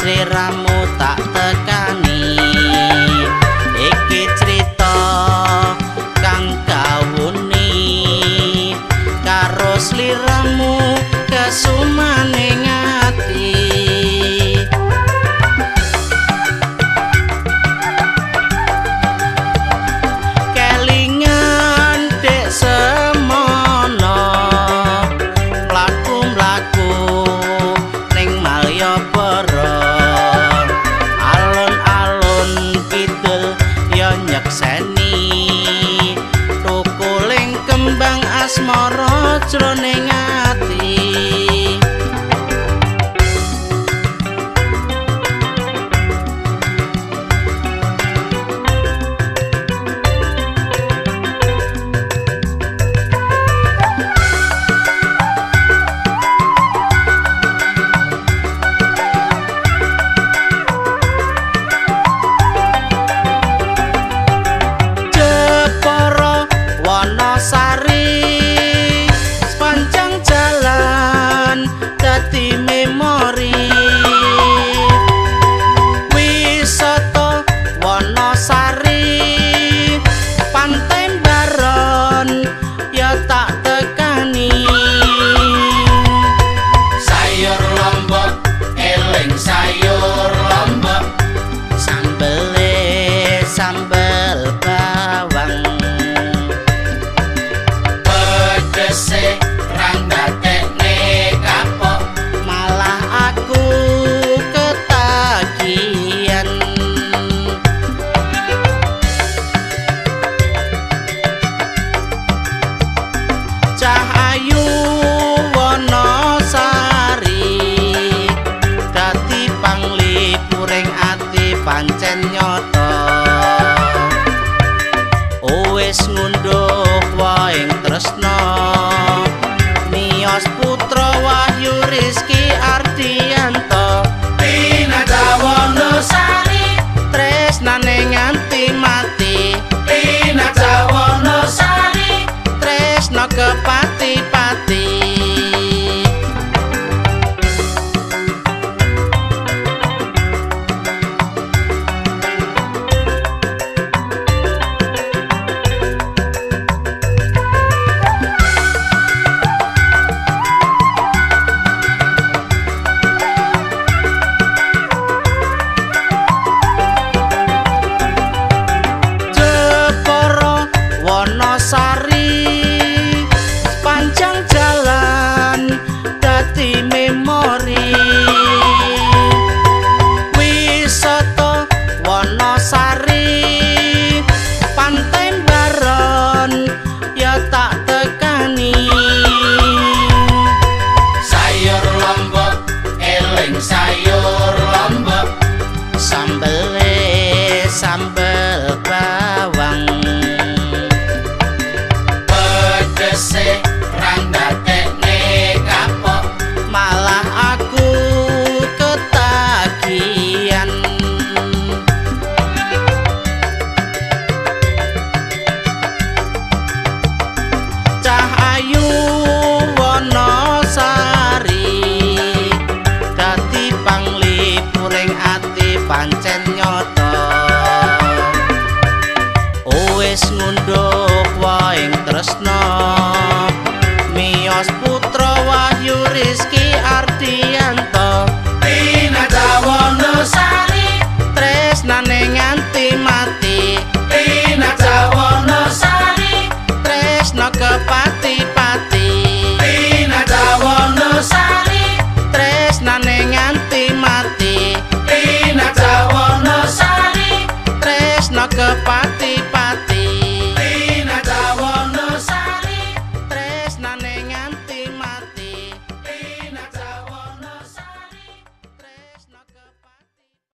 Sliramu tak tekani. Iki crita kang kawuni karo sliramu kesumane ati. Kelingan dek semono mlaku-mlaku ning Malioboro, alun-alun kidul ya nyekseni tukuling kembang asmara jroning ati. Jepara Wonosari sepanjang jalan dadi memori. Wisata Wonosari Pantai Baron ya tak tekani. Sayur lombok eling sayur lombok, sambele sambel bawang, pedese randakne kapok, malah aku ketagihan. Cah ayu Wonosari dadi panglipuring ati pancen nyata. Wis ngunduh waing tresna miyos putra Wahyu Rizky Ardianto. Tinata Wonosari tresnane nganti mati, Tinata Wonosari tresna kepati-pati. Jepara Wonosari sepanjang jalan dadi memori. Wisata Wonosari Pantai Baron ya tak tekani. Sayur lombok eling sayur lombok, sambele sambel bawang, pedese randakne kapok, malah aku ketagihan. Cah ayu Wonosari dadi panglipuring ati pancen nyata. Wis ngunduh waing tresna miyos putra Wahyu Rizky Ardianto. Tinata Wonosari tresnane nganti mati, Tinata Wonosari tresna kepati-pati. Tinata Wonosari tresnane nganti mati, Tinata Wonosari tresna kepati-pati.